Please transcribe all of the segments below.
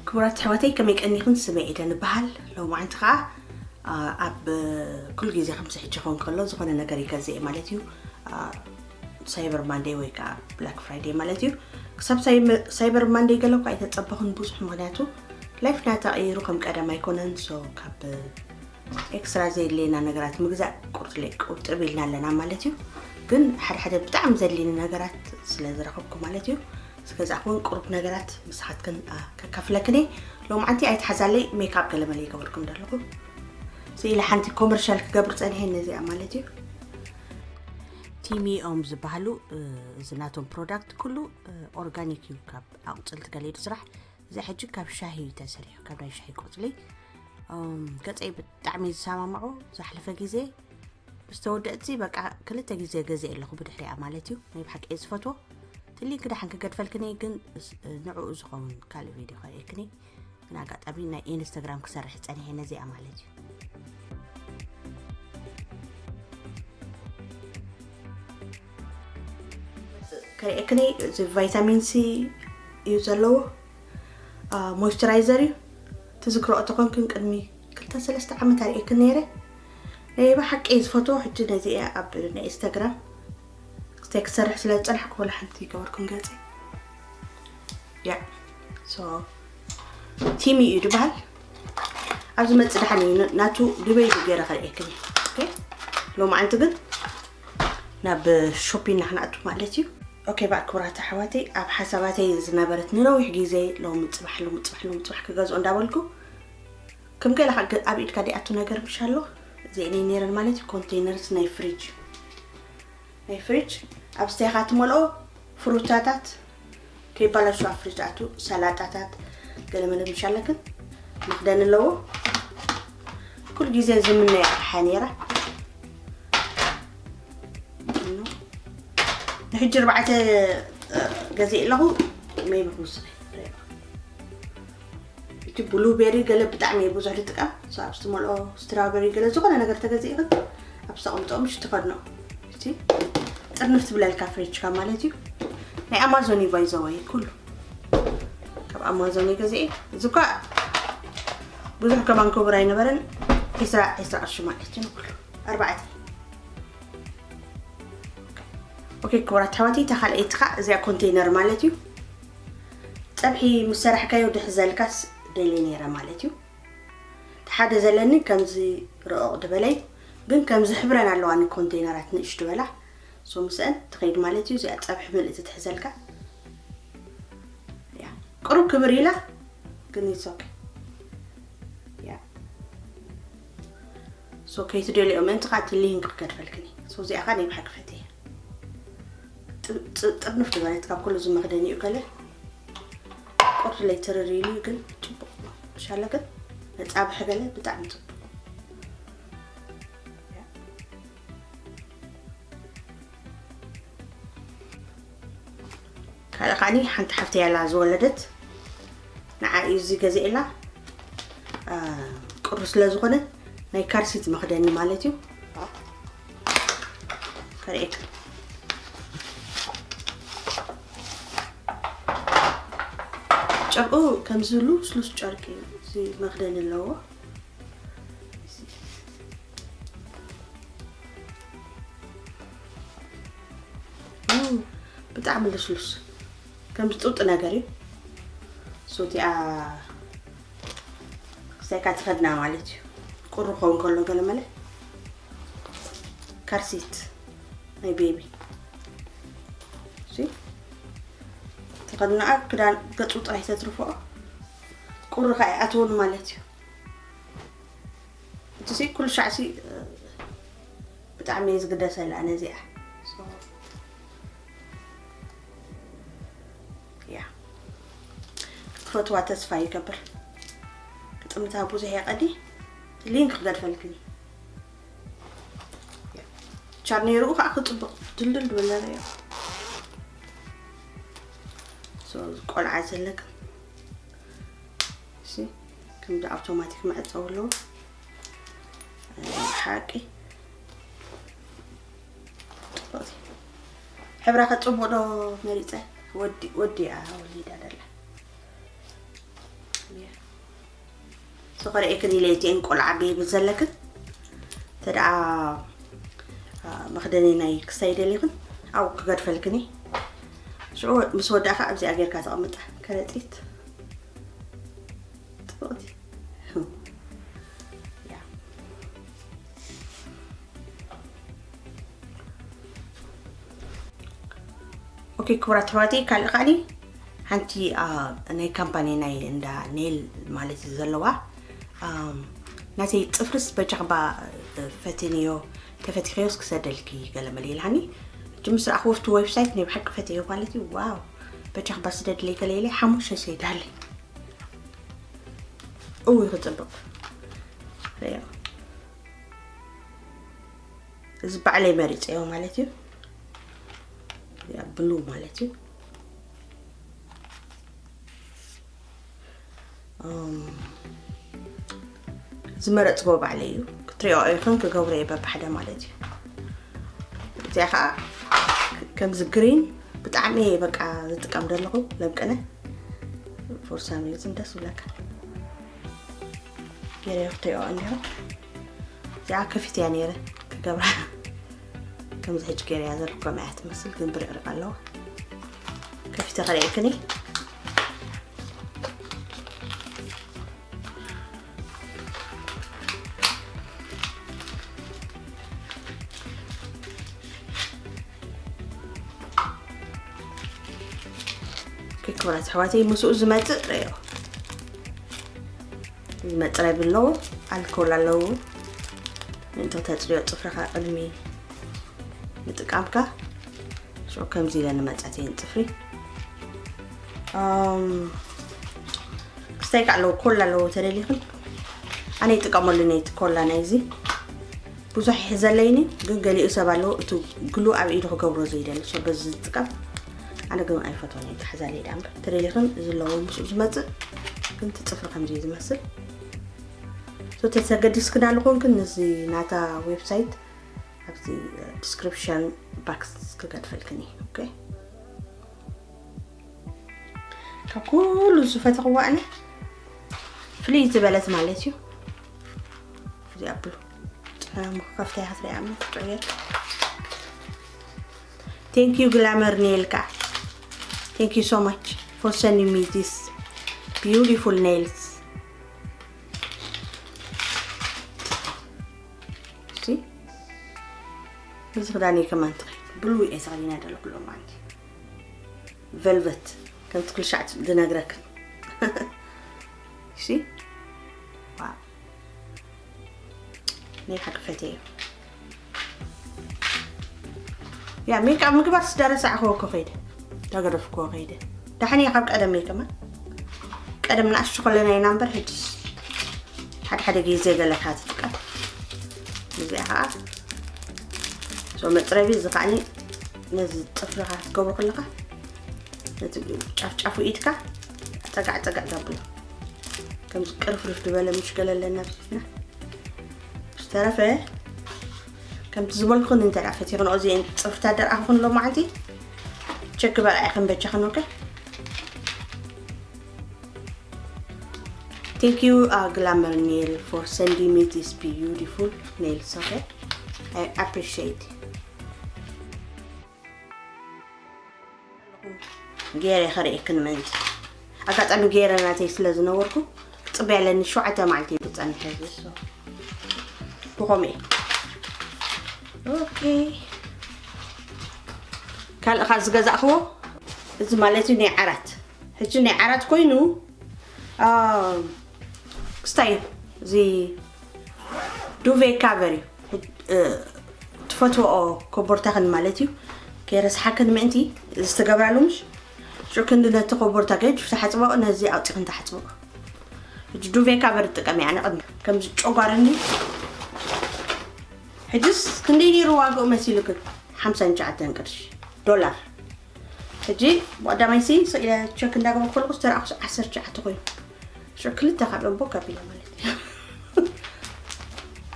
ክቡራት ኣሕዋተይ፣ ከመይ ቀኒኹን? ስመይ ኤደን እበሃል። ሎማዓንቲ ኸዓ ኣብ ኩሉ ግዜ ከምዚ ሕጂ ክኸውን ከሎ ዝኾነ ነገር ይገዝእ እየ ማለት እዩ። ሳይበር ማንደይ ወይ ከዓ ብላክ ፍራይደይ ማለት እዩ። ክሳብ ሳይበር ማንደይ ገለ እኳ ኣይተፀበኹን ብዙሕ፣ ምክንያቱ ላይፍና ተቐይሩ ከም ቀደም ኣይኮነን። ሶ ካብ ኤክስትራ ዘድልየና ነገራት ምግዛእ ቁርጥለ- ቁርጥብ ኢልና ኣለና ማለት እዩ። ግን ሓደ ሓደ ብጣዕሚ ዘድልየኒ ነገራት ስለ ዝረኸብኩ ማለት እዩ፣ ዝገዛእኩን ቁሩብ ነገራት ንስኻትክን ከካፍለክን እየ። ሎምዓንቲ ኣይትሓዛለይ፣ ሜክኣፕ ገለመለ ይገበርኩም ዘለኹ። ስኢለ ሓንቲ ኮመርሻል ክገብር ፀኒሐ ነዚኣ ማለት እዩ። ቲሚ እዮም ዝበሃሉ። እዚ ናቶም ፕሮዳክት ኩሉ ኦርጋኒክ እዩ፣ ካብ ኣቁፅልቲ ገለ እዩ ዝስራሕ። እዚ ሕጂ ካብ ሻሂ እዩ ተሰሪሑ፣ ካብ ናይ ሻሂ ቆፅሊ። ገፀይ ብጣዕሚ እዩ ዝሰማምዖ። ዝሓለፈ ግዜ ምስ ተወደእትሲ በቃ ክልተ ግዜ ገዚኤ ኣለኹ ብድሕሪኣ ማለት እዩ። ናይ ብሓቂ እየ ዝፈትዎ። እቲ ሊንክ ደሓን ክገድፈልክኒ፣ ግን ንዕኡ ዝኸውን ካልእ ቪድዮ ከርእየክኒ። ግን ኣጋጣሚ ናይ ኢንስታግራም ክሰርሕ ጸኒሐ ነዚኣ ማለት እዩ። ከርእየክኒ፣ እዚ ቫይታሚን ሲ እዩ ዘለዎ። ሞይስቸራይዘር እዩ። ትዝክርኦ ተኾንክን ቅድሚ ክልተ ሰለስተ ዓመት ኣርእየክን ነይረ። ናይ ብሓቂ ዝፈትዎ ሕጂ ነዚ እየ ኣብ ናይ ኢንስታግራም ክስታይ ክሰርሕ ስለ ዝጸናሕኩ ወላ ሓንቲ ይገበርኩም ገጸ። ያ፣ ሶ ቲሚ እዩ ዝበሃል። ኣብዚ መጽእ ደሓን እዩ። ን- ናቱ ዲበይ ገይረ ከርእየክን እየ። ኦኬ፣ ሎማዓንቲ ግን ናብ ሾፒንና ክንኣቱ ማለት እዩ። ኦኬ፣ በኣ ክቡራት ኣሕዋተይ፣ ኣብ ሓሳባተይ ዝነበረት ንነዊሕ ግዜ ሎሚ ጽባሕ፣ ሎሚ ጽባሕ፣ ሎሚ ጽባሕ ክገዝኦ እንዳበልኩ፣ ከም ገለ ካብ ገ- ኣብ ኢድካ ዲኣቱ ነገር ምሽ ኣሎ። እዚአን ነይረን ማለት እዩ። ኮንቴይነርስ ናይ ፍሪጅ፣ ናይ ፍሪጅ ኣብ ስቴኻ ትመልኦ፣ ፍሩታታት ከይባላሹ ኣብ ፍሪጅ ኣቱ፣ ሰላጣታት ገለመለ ምሽ ኣለክን። መኽደን ኣለዎ። ኩሉ ግዜ ዝምነያ ኣቕሓ ነይራ። ንሕጂ ኣርባዕተ ገዚእ ኣለኹ። ሜቢ ክውስኽ እዩ። እቲ ብሉቤሪ ገለ ብጣዕሚ እየ ብዙሕ ዝጥቀም። So ኣብ ዝትመልኦ ስትራውበሪ ገለ ዝኾነ ነገር ተገዚእኽን ኣብ ዝተቐምጦ ምሽ ትኸድኖ። እቲ ጥርንፍ ትብለልካ ፍሪጅካ ማለት እዩ። ናይ ኣማዞን እዩ ባይዘወይ ኩሉ ካብ ኣማዞን እዩ ገዚኤ። እዚ እኳ ብዙሕ ከማን ክቡር ኣይነበረን። ዒስራ ዒስራ ቅርሺ ማለት እዩ ንኩሉ ኣርባዕተ። ኦኬ ክቡራት ኣሕዋተይ፣ እታ ካልኣይቲ ኸዓ እዚኣ ኮንቴይነር ማለት እዩ። ፀብሒ ምስ ሰራሕካዮ ድሕዘልካስ ደልየ ነይረ ማለት እዩ። እቲ ሓደ ዘለኒ ከምዚ ርቕቕ ዝበለ እዩ፣ ግን ከምዚ ሕብረን ኣለዋ ንኮንቴይነራት ንእሽ ዝበላ። ሶ ምስአን ትኸይድ ማለት እዩ። እዚኣ ፀብሒ ምልእቲ ትሕዘልካ። ያ፣ ቅሩብ ክብር ኢላ ግን it's okay። ያ። ሶ ከይትደልዮ ምእንቲ ኸዓ እቲ ሊንክ ክገድፈልክኒ። ሶ እዚኣ ኸዓ ናይ ብሓቂ ፈትየ። ጥ- ጥ- ጥርንፍ ዝበለት ካብ ኩሉ ዝመኽደኒ እዩ ገለ። ቁርዲ ለይ ትርር ኢሉ እዩ ግን ጽቡቕ። ምሻለ ግን መጻብሒ ገለ ብጣዕሚ ጽቡቕ። ካልእ ከዓኒ ሓንቲ ሓፍተይ ኣላ ዝወለደት፣ ንዓ እዩ እዚ ገዚኤላ። ቁሪ ስለ ዝኾነ ናይ ካርሲት መኽደኒ ማለት እዩ። ከርእየካ ጨርቁ ከምዚ ልስሉስ ጨርቂ እዩ። እዚ መኽደኒ ኣለዎ። ብጣዕሚ ልስሉስ ከም ዝጥውጢ ነገር እዩ። ሶቲኣ ክሳይካ ትኸድና ማለት እዩ። ቁሪ ክኸውን ከሎ ገለ መለ ካርሲት ናይ ቤቢ ሲ ተኸድናኣ ክዳን ገጹ ጥራይ ተትርፎ ቁሪ ከኣ ይኣትውን ማለት እዩ። እቲ ሲ ኩሉ ሻዕ ሲ ብጣዕሚ እየ ዝግደሰላ ነዚኣ። ያ ክትፈትዋ ተስፋ ይገብር። ክጥምታ ብዙሕ የቐዲ ሊንክ ክገድፈልክኒ ቻርኔርኡ ከዓ ክፅቡቅ ድልድል ዝበለ ሪኦ ቆልዓ ዘለክን ከምዚ ኣውቶማቲክ መዕፀዊ ኣለዎ። ሓቂ ፅቡቅ ሕብራ ከፅቡቅ ዶ መሪፀ ወዲ ወዲኣ ወሊዳ ደላ ተኸረኤክን ኢለይቲኤን ቆልዓ ቤቢ ዘለክን ተደኣ መኽደኒ ናይ ክሳይ ደሊኽን ኣው ክገድፈልክኒ ሽዑ ምስ ወዳእካ ኣብዚኣ ጌርካ ተቐምጣ። ከረጢት ጥቕቲ ኦኬ ክቡራት ኣሕዋተይ፣ ካልእ ከዓኒ ሓንቲ ናይ ካምፓኒ ናይ እንዳ ኔል ማለት እዩ ዘለዋ። ናተይ ፅፍርስ በጃኽባ ፈትንዮ፣ ተፈቲኽዮስ ክሰደልኪ ገለመለ ኢልሃኒ። እቲ ምስ ረኣኽዎ ኣብቲ ዌብሳይት ናይ ብሓቂ ፈትዮ ማለት እዩ። ዋው፣ በጃኽባ ስደድለይ ገለ ኢለ ሓሙሽተ ሰይዳለይ። እውይ ክፅብቕ። እዚ ባዕለይ መሪፀዮ ማለት እዩ። ብሉ ማለት እዩ። ዝመረፅዎ ባዕለይ እዩ። ክትሪኦ ኢኽን ክገብሮ እየ በብሓደ ማለት እዩ። እዚኣ ከዓ ከምዚ ግሪን ብጣዕሚ እየ በቃ ዝጥቀም ዘለኹ ለምቅነ ፎርሳን ሪዝን ደስ ይብለካ። ገይረ ክትሪኦ እንዲኹ እዚኣ ከፊት እያ ነይረ ክገብራ። ከምዚ ሕጂ ገይረ እያ ዘለኩ ከም እያ ትመስል ግን ብርቕርቕ ኣለዋ። ከፊተ ከርእየክኒ። ክቡራት ኣሕዋተይ ምስኡ ዝመፅእ ረዮ ዝመፅእ ራይ ብለዎ ኣልኮል ኣለዎ። ምእንቶ ተፅርዮ ፅፍርኻ ቅድሚ ምጥቃምካ ሽዑ ከምዚ ኢለ ንመፀት እየን ፅፍሪ ክስታይ ከዓ ኣለዎ ኮላ ኣለዎ ተደሊኽን ኣነ ይጥቀመሉ ነይቲ ኮላ ናይዚ ብዙሕ ይሕዘለይኒ ግን ገሊኡ ሰብ ኣለዎ እቲ ግሉ ኣብ ኢዱ ክገብሮ ዘይደሊ ሶ በዚ ዝጥቀም ኣነ ግን ኣይፈትወን እዩ ተሓዛለይ ዳ እምበር ተደሊኽን እዚ ኣለዎ ምስኡ ዝመፅእ ግን እቲ ፅፍሪ ከምዚ እዩ ዝመስል ሶ ተሰገዲስክን ኣለኹን ግን እዚ ናታ ዌብሳይት ኣብዚ ዲስክሪፕሽን ባክስ ክገድፈልክን እዩ ኦኬ ካብ ኩሉ ዝፈተኽዋ ኣነ ፍልይ ዝበለት ማለት እዩ እዚኣ ብሉ ጥዕና ከፍታ እያ ክትሪኣ ምን ትጥዕየ Thank you Glamour Nail ka Thank you so much for sending me this beautiful nails See እዚ ክዳን እዩ ከማን ትኸይ ብሉ እየ ተኸዲና ደለኩ ሎማዓንቲ ቨልቨት ከምቲ ክልሻዕ ዝነግረክን ሲ ናይ ሓቂ ፈትየ እዩ ያ ሜክኣፕ ምግባር ስዳረሳዕኸዎ እኮ ከይደ ዳገደፍክዎ ከይደ ዳሕኒ ካብ ቀደም እየ ከማን ቀደም ንኣሽቱ ከለና ኢና እምበር ሕጅስ ሓደ ሓደ ግዜ ገለካ ትጥቀም እዚኣ ከዓ ሶ መፅረቢ እዚ ከዓኒ ነዚ ፅፍርኻ ክትገብሮ ከለካ ነቲ ጫፍጫፉ ኢድካ ፀጋዕ ፀጋዕ ዘብሎ ከምዚ ቅርፍርፍ ዝበለ ምሽ ገለ ኣለና ብስትና ዝተረፈ ከምቲ ዝበልኩን እንተ ደኣ ፈቲኽንኦ እዚአን ፅፍርታት ደርኣኽኹን ሎማዓንቲ ቸክ በላ ኢኽን በጃኽን ኦኬ Thank you, uh, Glamour Nail, for sending me this beautiful nails, okay? I appreciate it. ገይረ ከርእየክን ምእንቲ ኣጋጣሚ ገይረ ናተይ ስለ ዝነበርኩ ክፅበ ያለኒ ሸውዓተ መዓልቲ እዩ ዝፀንሐ ዝሶ ብኸምኡ ኦኬ ካልእ ካብ ዝገዛእክዎ እዚ ማለት እዩ ናይ ዓራት ሕጂ ናይ ዓራት ኮይኑ ክስታይ እዚ ዱቬ ካቨር እዩ ትፈትወኦ ኮቦርታኽን ማለት እዩ ከይረስሓክን ምእንቲ ዝተገብራሉ ምሽ ሽዑ ክንዲ ነቲ ኮቦርታ ገጅ ተሓፅበኦ ነዚ ኣውፂኽን ተሓፅበኦ ሕጂ ዱቬ ካቨር ትጥቀም እያ ንቕድሚ ከምዚ ጨጓርኒ ሕጅስ ክንደይ ነይሩ ዋግኡ መሲሉክን ሓምሳን ትሽዓተን ቅርሺ ዶላር ሕጂ ብቐዳማይ ሲ ስኢለ ቸክ እንዳገበርኩ ከለኩ ዝተረኣኹ ዓሰርተ ትሽዓተ ኮይኑ ሽዑ ክልተ ካብ እምቦ ከቢለ ማለት እዩ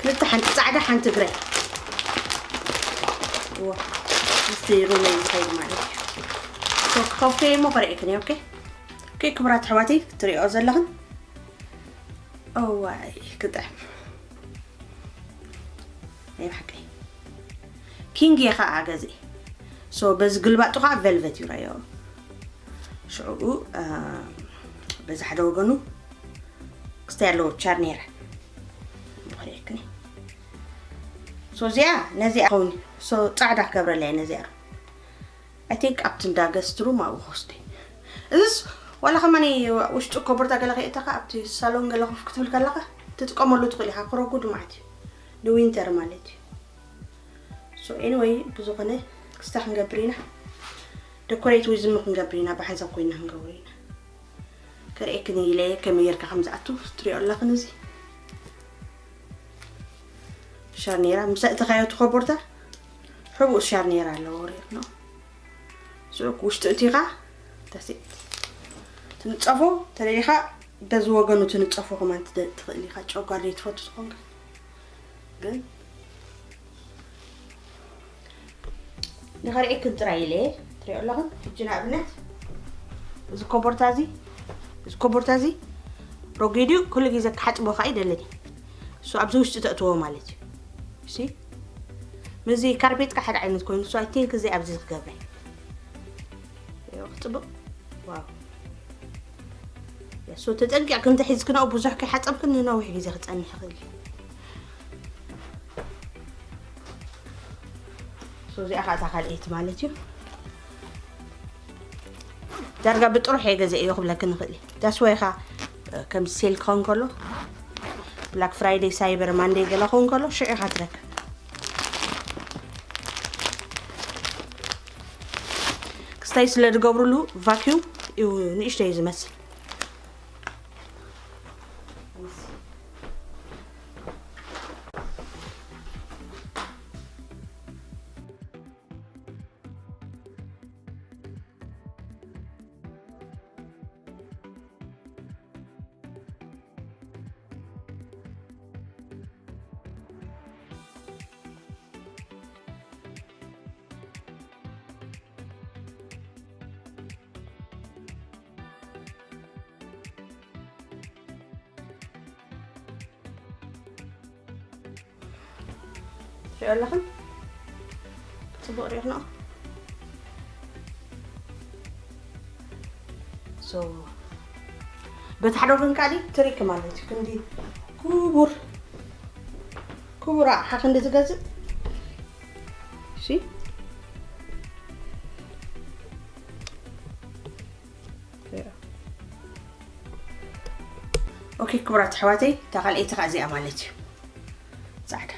ክልተ ሓንቲ ፃዕዳ ሓንቲ ግረ ምስቲ ሩመይ ዝኸይድ ማለት እዩ ኮፍቴ እሞ ከርእየክን ኦኬ ኦኬ ክቡራት ኣሕዋተይ ክትሪኦ ዘለኽን እዋይ ክጥዕም። ናይ ብሓቂ ኪንግ እየ ከዓ ገዚእ። ሶ በዚ ግልባጡ ከዓ ቨልቨት እዩ ራዮ። ሽዑኡ በዚ ሓደ ወገኑ ክስታይ ኣለዎ ቻርኔራ ብኽሪክኒ። ሶ እዚኣ ነዚኣ ኸውን። ሶ ፃዕዳ ክገብረላ እየ ነዚኣ። I think ኣብቲ እንዳ ገስትሩም ኣብኡ ክወስደ። እዚስ ዋላ ከማኒ ውሽጡ ኮቦርታ ገለ ከየእተኻ ኣብቲ ሳሎን ገለ ኮፍ ክትብል ከለኻ ትጥቀመሉ ትኽእል ኢኻ። ክረጉድ ማለት እዩ ንዊንተር ማለት እዩ። So anyway ብዝኾነ ክስታ ክንገብር ኢና። ደኮሬት ዊዝሚ ክንገብር ኢና። ብሓንሳብ ኮይና ክንገብር ኢና። ከርእየክን ኢለ ከመይ ጌርካ ከም ዝኣቱ ትሪኦ ኣለኽን። እዚ ሻርኔራ ምስ ኣእተኻዮ እቲ ኮቦርታ ሕቡእ ሻርኔራ ኣለዎ ሪእኖ። ስዑክ ውሽጢ እቲኻ ተሴት ትንጸፎ ተደሊኻ በዚ ወገኑ ትንጸፎ ከማን ትደ- ትኽእል ኢኻ። ጨጓር ዘይትፈቱ ዝኾንካ ግን ንኸርእየክን ጥራይ ኢለ ትሪኦ ኣለኹም። ሕጂ ንኣብነት እዚ ኮቦርታ እዚ እዚ ኮቦርታ እዚ ረጒድ እዩ። ኩሉ ግዜ ክሓጽቦ ከዓ ይደለኒ። እሱ ኣብዚ ውሽጢ ተእትዎ ማለት እዩ። እሺ ምስዚ ካርፔትካ ሓደ ዓይነት ኮይኑ እሱ I think እዚ ኣብዚ ክገብረ ይኸ ክጽብቕ። ዋው የሱ ተጠንቂቕክን ተሒዝክን ኣብኡ ብዙሕ ከይሓጸብክን ንነዊሕ ግዜ ክጸንሕ ይኽእል እዩ። So እዚኣ ከዓ እታ ካልኣይቲ ማለት እዩ። ዳርጋ ብጥሩሕ እየ ገዚኤዮ ክብለክን ንኽእል እዩ። ዳስዋይ ኻ ከም ሴል ክኸውን ከሎ ብላክ ፍራይደይ ሳይበር ማንደይ ገለ ክኸውን ከሎ ሽዑ ኢኻ ትረክብ። ክስታይ ስለ ዝገብርሉ ቫኪዩም እዩ ንእሽተይ ዝመስል። ትሪኦ ኣለኽን ጽቡቕ ሪእኽንኦ። So በቲ ሓደ ወገን ካሊ ትሪክ ማለት እዩ። ክንዲ ክቡር ክቡር ኣቕሓ ክንዲ ትገዝእ እሺ። ኦኬ ክቡራት ኣሕዋተይ እታ ካልኣይቲ ከዓ እዚኣ ማለት እዩ ፃዕዳ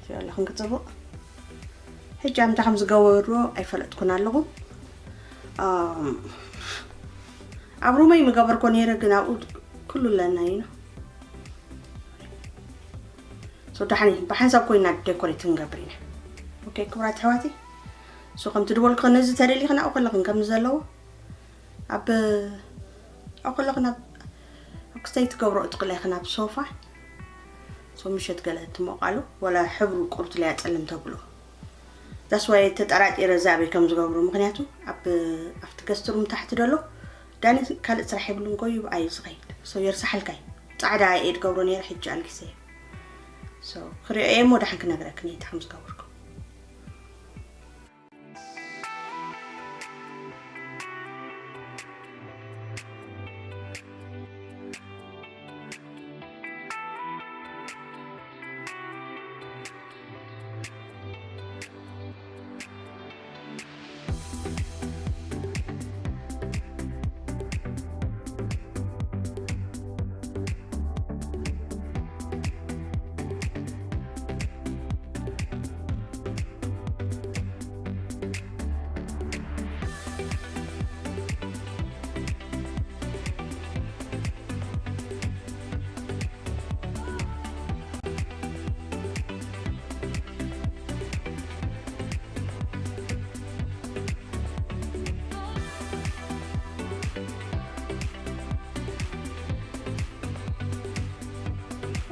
እዚኣ ኣለኹም ክፅቡቕ ሕጂ ኣምታ ከም ዝገበርዎ ኣይፈለጥኩን ኣለኹ ኣብ ሩመይ ምገበርኮ ነይረ ግን ኣብኡ ኩሉ ኣለና ኢና ሶ ዳሕኒ ብሓንሳብ ኮይና ዴኮሬት ክንገብር ኢና ኦኬ ክቡራት ኣሕዋተይ ሶ ከምቲ ድበልኩ ነዚ ተደሊኽን ኣብኡ ከለኽን ከም ዘለዎ ኣብ ኣብኡ ከለኽን ኣብ ኣብ ክስታይ ትገብሮ እትኽእላ ኢኽን ኣብ ሶፋ ሶ ምሸት ገለ ትሞቓሉ ወላ ሕብሩ ቁርት ለያ ጸልም ተብሎ that's why ተጠራጢረ እዚ ኣበይ ከም ዝገብሮ ምኽንያቱ ኣብ ኣብቲ ገስትሩም ታሕቲ ደሎ ዳኒ ካልእ ስራሕ የብሉን ጎዩ ብኣዩ ዝኸይድ ሶ የርሳሓልካ እዩ ጻዕዳ እየ ድገብሮ ነይረ ሕጂ ኣልጊሰ ሶ ክሪኦ እየ እሞ ዳሓን ክነግረክ ነይታ ከም ዝገበርኩ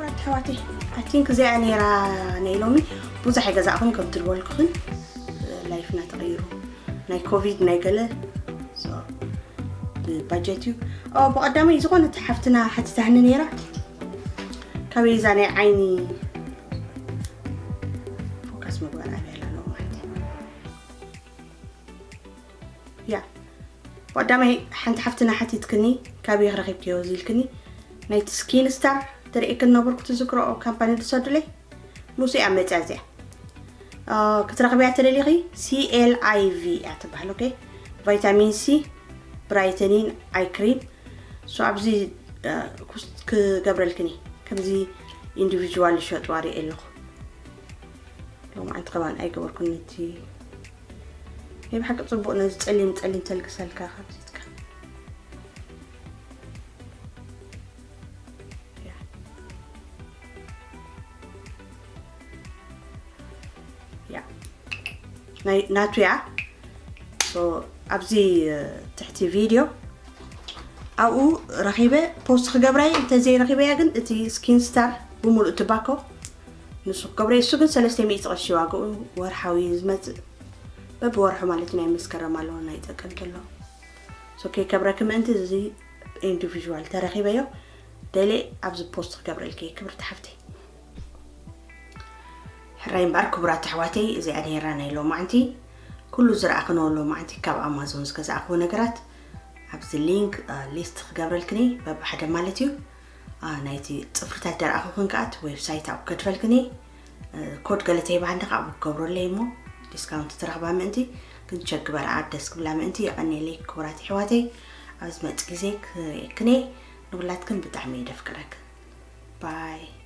ኣሕዋተይ ኣቲንክ እዚኣ ነይራ ናይ ሎሚ ብዙሕ ኣይገዛእኹን ከም ትልበልኩኽን ላይፍና ተቐይሩ ናይ ኮቪድ ናይ ገለ ባጀት እዩ። ብቐዳመይ ዝኾነት ሓፍትና ሓቲታኒ ነይራ፣ ካበይ እዛ ናይ ዓይኒ ፎካስ ምግባር ኣበይ ኣላ ኣለዎ ማለት እዩ። ያ ብቐዳመይ ሓንቲ ሓፍትና ሓቲትክኒ፣ ካበይ ረኺብክዮ ዝኢልክኒ፣ ናይቲ ስኪን ስታር ተርእየክን ነበርኩ ትዝክረኦ ካምፓኒ ዝሰዱለይ ሙሴ ኣብ መፅያ እዚኣ ክትረኽብያ ተደሊኺ። ሲኤልኣይቪ እያ ትበሃል። ኦኬ፣ ቫይታሚን ሲ፣ ብራይተኒን ኣይ ክሪም። ሶ ኣብዚ ክገብረልክኒ ከምዚ ኢንዲቪጁዋል ይሸጡ ኣርኢ ኣለኹ። ሎማዓንቲ ከማን ኣይገበርኩን። እቲ ናይ ብሓቂ ፅቡቕ ነዚ ፀሊም ፀሊም ተልግሰልካ ካብዚትካ ናቱ እያ። ኣብዚ ትሕቲ ቪድዮ ኣብኡ ረኺበ ፖስት ክገብራይ እንተዘይረኺበያ ግን እቲ ስኪን ስታር ብምሉእ ትባኮ ንሱ ክገብረ እሱ ግን ሰለስተ ሚእቲ ቅርሺ ዋግኡ ወርሓዊ ዝመፅእ በብወርሑ ማለት ናይ መስከረም ኣለዎ ናይ ጥቅምቲ ኣሎ። ሶ ከይከብረኪ ምእንቲ እዚ ኢንዲቪዥዋል ተረኺበዮ ደልየ ኣብዚ ፖስት ክገብረልኪ ክብርቲ ሓፍተይ። ሕራይ እምበኣር ክቡራት ኣሕዋተይ፣ እዚኣ ነይራ ናይ ሎማዕንቲ። ኩሉ ዝረኣኽንዎ ሎማዕንቲ ካብ ኣማዞን ዝገዛእኽዎ ነገራት ኣብዚ ሊንክ ሊስት ክገብረልክኒ በብሓደ ማለት እዩ። ናይቲ ፅፍርታት ደረኣኹኽን ከኣ እቲ ዌብሳይት ኣብኡ ከድፈልክኒ ኮድ ገለ ተይባሃኒ ከኣ ኣብኡ ክገብረለይ እሞ ዲስካውንት ትረኽባ ምእንቲ ክንቸክ በረኣ ደስ ክብላ ምእንቲ የቐንየለይ ክቡራት ኣሕዋተይ። ኣብ ዝመፅ ግዜ ክርእየክን እየ። ንኩላትክን ብጣዕሚ እየ ደፍቅረክን። ባይ።